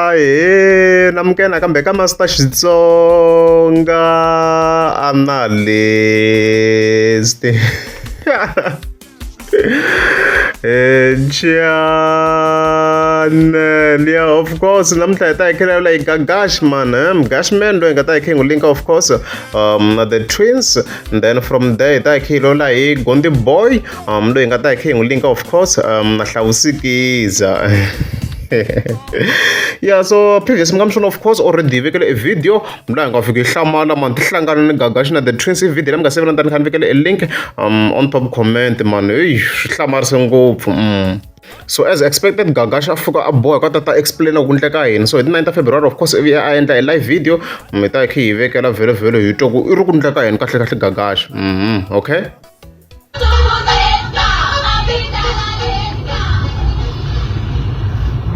Ahee namukela nakambe ka Master Xitsonga Analyst channel yeah of course namuntlha hi ta hi kha hi hi Gagash man Gash man loyi hi nga ta hi kha hi n'wi linka of course the twins and then from there hi ta hi kha hi lola hi Gondi boy loyi hi nga ta hi kha hi n'wi linka of course na Hlawusikiza yeah so previous mi nga mi swona of course already hi vekele e video laha hi nga fika hi hlamala man ti hlangana ni Gagashi na the twins i video leyi mi nga se vona tani kha ni vekele e link on top comment man heyi swi hlamarise ngopfu So as expected Gagashi a fika a boha ka ta explain ku endleka yini so hi ti 9 ta February of course ivi a endla e live video mi ta hi kha hi vekela vhele vhele hi twa ku i ri ku endleka yini kahle kahle Gagashi okay.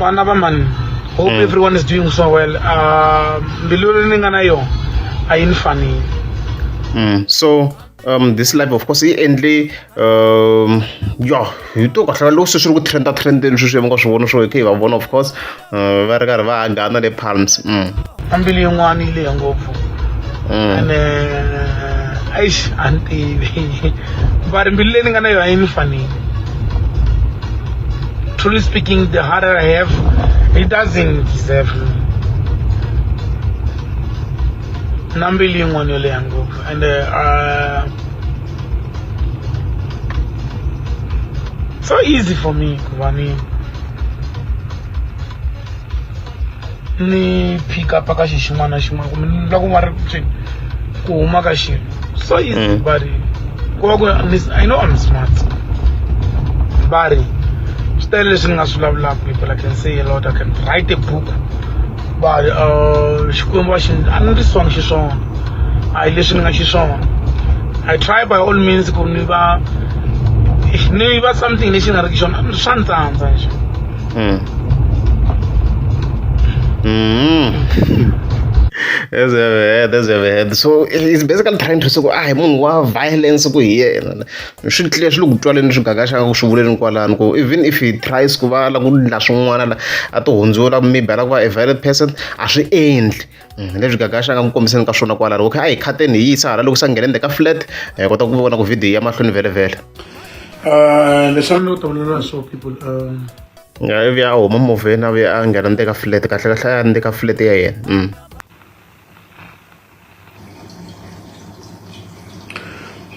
Vana va mani hope everyone is doing so well. Mbilu leyi ni nga na yona a yi ni faneli. So this live of course yi endle ya hi to kahle loko se swi ri ku trenda trendeni sweswi mi nga swi vona swo hi kha hi va vona of course va ri karhi va hagana le palms. A mbilu yin'wana yi lehe ngopfu ene eish a ni tivi va ri mbilu leyi ni nga na yona yi ni fanele. Truly speaking, the heart I have, it doesn't deserve me. Na mbilu yin'wana yo leha ngopfu and so easy for me ku va ni ni pick up ka xi xin'wana na xin'wana kumbe ni loko va ri ku huma ka xilo so easy but ku va ku I know I'm smart but swi tele leswi ni nga swi vulavulaka people I can say a lot I can write a book but Xikwembu a xi a ni ri swona xiswona a hi leswi ni nga xiswona I try by all means ku ni va ni va something lexi nga riki xona swa ni tsandza nje. As I've heard, as I've heard. So he's basically trying to say, ah, hi munhu wa violence ku hi yena. Swi tlile swi le ku twaleni swi gagaxaka ku swi vuleni kwalano ku even if he tries ku va la ku endla swin'wana la a ti hundzula maybe a lava ku va a violent person a swi endli. Leswi Gagash a nga ku kombiseni ka swona kwalano. Okay, a hi khateni hi yisa hala loko se a nghene ndzeni ka flat hi kota ku vona ku video yi ya mahlweni vhele vhele. Leswi a ni ta vulavula hi swona people Ya ivi a huma movheni a vuya a nghena ndzeni ka flat kahle kahle a ya ndzeni ka flat ya yena.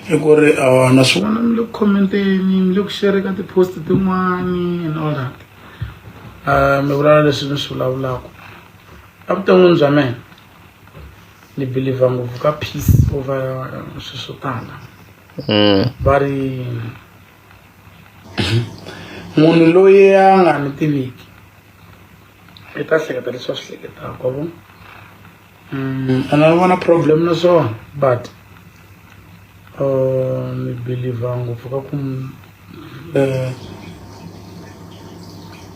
I ku ri na swi vona mi le ku comment-eni mi le ku share ka ti-post tin'wani and all that mi vulavula leswi ni swi vulavulaka evuton'wini bya mina ni believer ngopfu ka peace over swilo swo tala va ri munhu loyi a nga ni tiviki i ta hleketa leswi a swi hleketaka wa vona a na vona problem na swona but ni believer ngopfu ka ku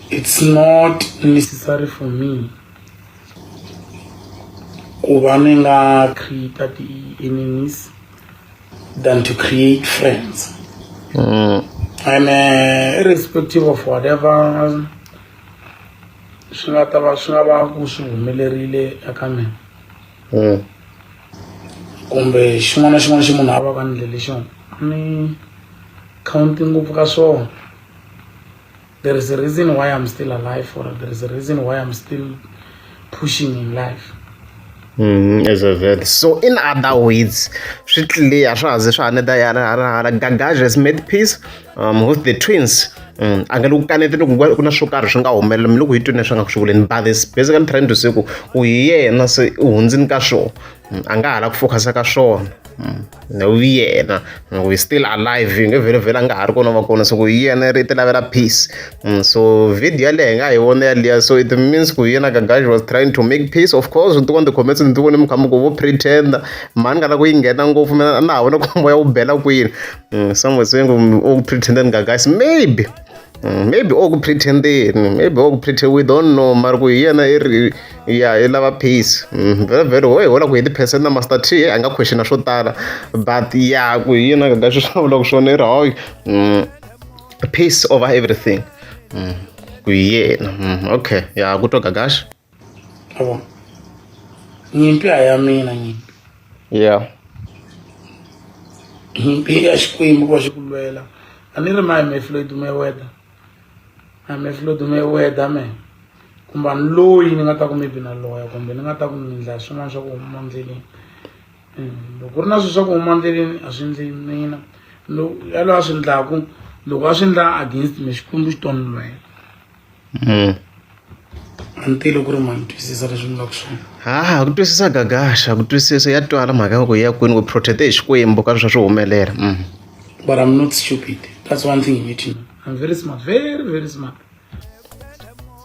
it's not necessary for me ku va ni nga create ti-enemies than to create friends. And irrespective of whatever swi nga ta va swi nga va ku swi humelerile eka mina kumbe xin'wana na xin'wana xi munhu a va ka ni ndlele xona ni count ngopfu ka swona. There is a reason why I'm still alive or there is a reason why I'm still pushing in life. As I've heard. So in other words, swi clear swa ha ze swa ha neta yana hala hala Gagash has made peace with the twins. A nga le ku kaneteni ku ku na swo karhi swi nga humelela mi loko hi twini swi nga ku swi vuleni but is basically trying to say ku ku hi yena se u hundzini ka swona a nga ha la ku focus ka swona. Hi yena we still alive hi nge vhele vhele a nga ha ri kona va kona so ku hi yena ri ti lavela peace so video yaleyo hi nga hi vona yaliya so it means ku hi yena Gagash was trying to make peace of course ni ti vona ti-comments ni ti vone mi kha mi ku vo pretender mhani nga la ku yi nghena ngopfu mina a na ha vona ku moya wu bela kwini some were saying u pretendeni Gagash maybe maybe o ku pretendeni maybe o ku pretend we don't know mara ku hi yena i ri ya i lava peace vhele vhele ho hi hola ku hi ti-percent na Master T a nga questiona swo tala but ya ku hi yena ka swi vulaka swona i ri hayi peace over everything ku hi yena okay ya ku twa Gagash. A vona nyimpi a ya mina nyimpi. Yeah. Nyimpi ya Xikwembu ku va xi ku lwela. A ni ri my me Floyd Mayweather. My me Floyd Mayweather me. Kumbe a ni loyi ni nga ta ku maybe na loya kumbe ni nga ta ku ni ndla swin'wana swa ku huma ndleleni. Loko ku ri na swilo swa ku huma ndleleni a swi ndli mina. Yaloye a swi ndlaku loko a swi ndla against me Xikwembu xi to ni lwela. A ni tivi ku ri ma ni twisisa leswi ni vulaka swona. Ha ku twisisa Gagash ku twisisa ya twala mhaka ya ku ya kwini ku protect hi Xikwembu ka swa swi humelela. But I'm not stupid. That's one thing you need to know. I'm very smart, very very smart.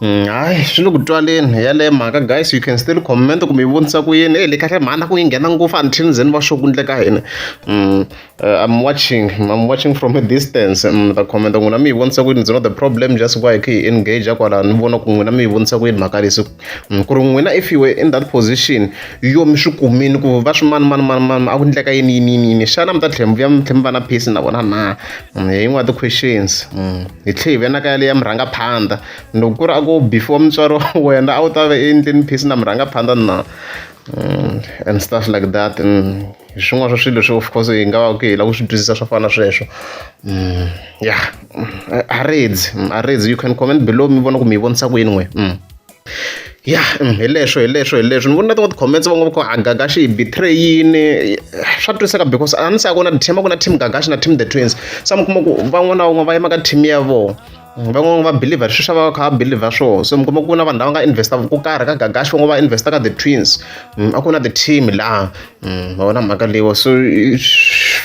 Hayi swi le ku twaleni yaleyo mhaka guys you can still comment kumbe yi vonisa ku yini e le kahle mhana ku yi nghena ngopfu until ni ze ni va sure ku ndleka yini. I'm watching from a distance. Ta comment n'wina mi yi vonisa ku yini. It's not the problem, just ku va hi kha hi engage kwala ni vona ku n'wina mi yi vonisa ku yini mhaka leyi. Ku ri n'wina, if you were in that position yo mi swi kumini ku va swi mani mani mani mani a ku ndleka yini yini yini yini, xana mi ta tlhela mi vuya mi tlhela mi va na peace na vona na? Hi yin'wana ya ti-questions. Hi tlhela hi vuya na ka yaleyo ya murhangaphandha, loko ku ri a ku before mutswari wa wena, a wu ta va endleni peace na murhangaphandha na? And stuff like that. Hi swin'wana swa swilo leswi of course hi nga va ku hi lava ku swi twisisa swo fana na sweswo. Yeah, a redzi you can comment below mi vona ku mi yi vonisa ku yini n'we. Yeah, hi leswo hi leswo hi leswo ni vona na tin'wana ti-comments van'wana va ku a Gagashi hi betray yini. Swa twisiseka because a ni se a ku na team, a ku na team Gagashi na team the Twins, se mi kuma ku van'wana na van'wana va yima ka team ya vona, van'wana va believer sweswi va kha va believer swona. So mi kuma ku na vanhu lava nga investa ko karhi ka Gagashi, van'wana va investa ka the Twins, a ku na the team laha ma vona mhaka leyiwa. So swi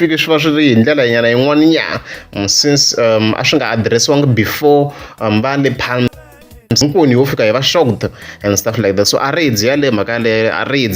fike swi va swi ri hi ndlela nyana yin'wana nyana since a swi nga addressiwangi before va le phansi hinkwenu yo fika hi va shocked and stuff like that. So a ri yaleyo mhaka yaleyo, a ri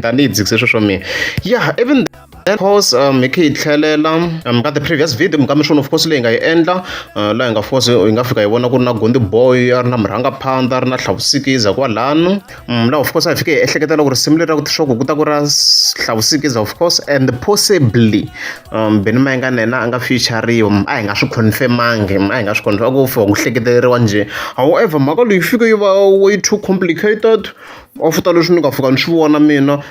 tanihi dzikise sweswo mina. Yeah, even then course hi khe hi tlhelela ka the previous video mi kambe swona of course leyi hi nga yi endla, laha hi nga force hi nga fika hi vona ku ri na Gondi Boy a ri na murhangaphandha, a ri na Hlavusikiza kwalano. Laha of course a hi fike hi ehleketela ku risimu leri ra ku swa ku ku ta ku ra Hlavusikiza of course and possibly Benny Mayengani na yena a nga feature-riwa. A hi nga swi confirm-angi, a hi nga swi confirm, a ku fika ku hleketeleriwa njhe. However, mhaka leyi fike yi va way too complicated after leswi ni nga fika ni swi vona mina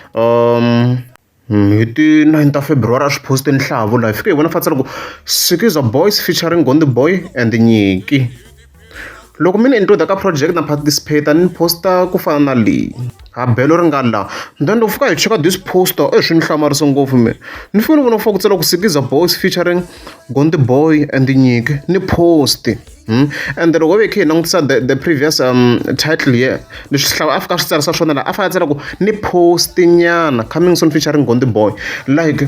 hi ti-9 ta February a swi post-e Nhlavu, laha hi fike hi vona fa tsala ku Sikiza Boys featuring Gondi Boy and Nyiki. Loko mi ni include ka project na participate ni posta ku fana na leyi ha belo ri nga la. Then loko fika hi cheka this poster e swi ni hlamarisa ngopfu me ni fike ni vona ku fa ku tsala ku Sikiza Boys featuring Gondi Boy and Nyiki ni post. And loko ve khe hi langutisa the previous title here, leswi hlawu a fika a swi tsarisa swona laha a fika a tsala ku ni post nyana coming soon featuring Gondi Boy, like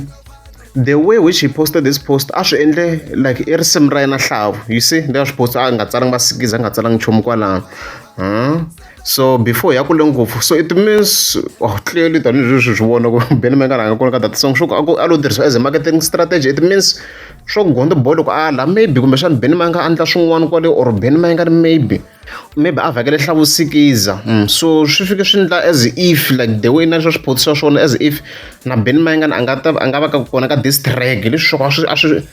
the way which he posted this post a swi endle like i risimu ra yena Hlavu, you see. Leswi a swi post a nga tsalangi va Sikiza, a nga tsalangi nchumu kwalano. So before ya kule ngopfu, so it means, oh, clearly tanihileswi swi vona ku Benny Mayengani a nga kona ka that song, swo ku a ku a lo tirhisiwa as a marketing strategy. It means swo ku Gondi Boy loko a la maybe kumbexana Benny Mayengani a endla swin'wana kwale or Benny Mayengani maybe a vhakele Hlavusikiza. So swi fike swi endla as if like the way na swi postisa swona as if na Benny Mayengani a nga ta a nga va ka kona ka this track, leswi swo a swi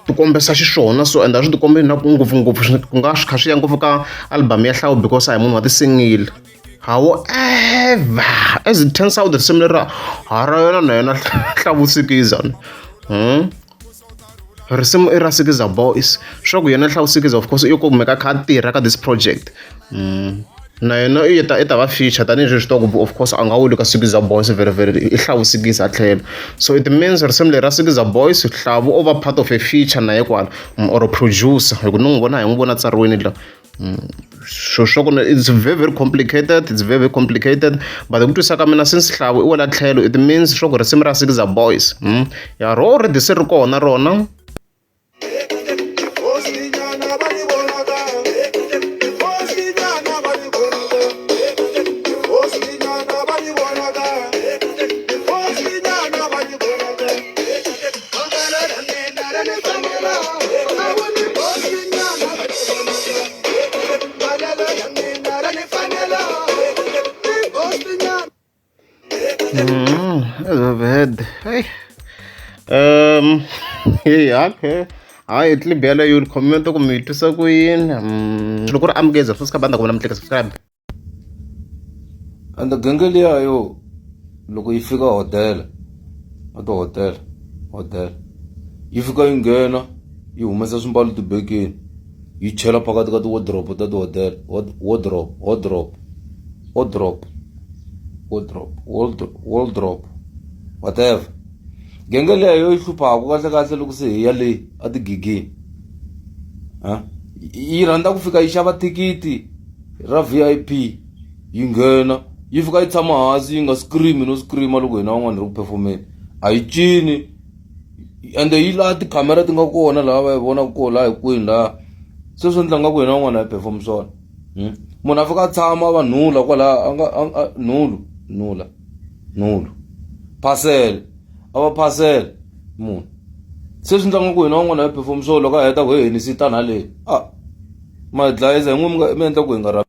tikombisa xiswona. So and a swi tikombi na ku ngopfungopfu ku nga swi kha swi ya ngopfu ka album ya Hlawu because a hi munhu wa ti-single. However, as it turns out, risimu leri ha ra yona na yena Hlavusikiza. Risimu i ra Sikiza Boys, swa ku yena Hlavusikiza of course i kumeka a kha a tirha ka this project. Na yena i ta va feature tanihileswi swi tiva ku of course a nga weli ka Sikiza Boys very very i Hlavusikiza tlhelo. So it means risimu leri ra Sikiza Boys, Hlavu o va part of a feature na ye kwala or a producer hi ku ni n'wi vona hi n'wi vona tsariwini la. Swilo swa kona it's very very complicated, it's very very complicated, but hi ku twisisa ka mina, since Hlavu i wela tlhelo, it means swa ku risimu ra Sikiza Boys. Ya ro already se ri kona rona. As I've heard. Hey. Yeah, okay. Hayi, clip yaleyo yi comment ku mi yi twisa ku yini? Loko ku ri amukeza subscribe, a ni ta ku vona mi tlika subscribe. Ende genge liya yo loko yi fika hodela a tihotela hodela yi fika yi nghena yi humesa swimbalo tibekeni yi chela phakathi ka ti-wardrobe ta tihotela wardrobe wardrobe wardrobe wardrobe wardrobe whatever genge leyo yo yi hluphaku kahle kahle loko se hi ya le a tigigini ha yi rhandza ku fika yi xava thikithi ra V_I_P yi nghena yi fika yi tshama hansi yi nga scream no scream loko hina van'wana hi ri ku perform-eni a yi cini ende yi laha tikhamera ti nga kona laha va yi vonaka kona laha hinkwenu laha se swi endla nga ku hina van'wana hi perform swona hmm? Munhu a fika a tshama va nhula kwalaha a nga nhulu nhula nhulu phasele a va phasele munhu se swi endla nga ku hina van'wana hi perform swona loko a heta ku he ni sitana haleni a ma hi dlayisa hi n'wi mi nga mi endla ku hi nga.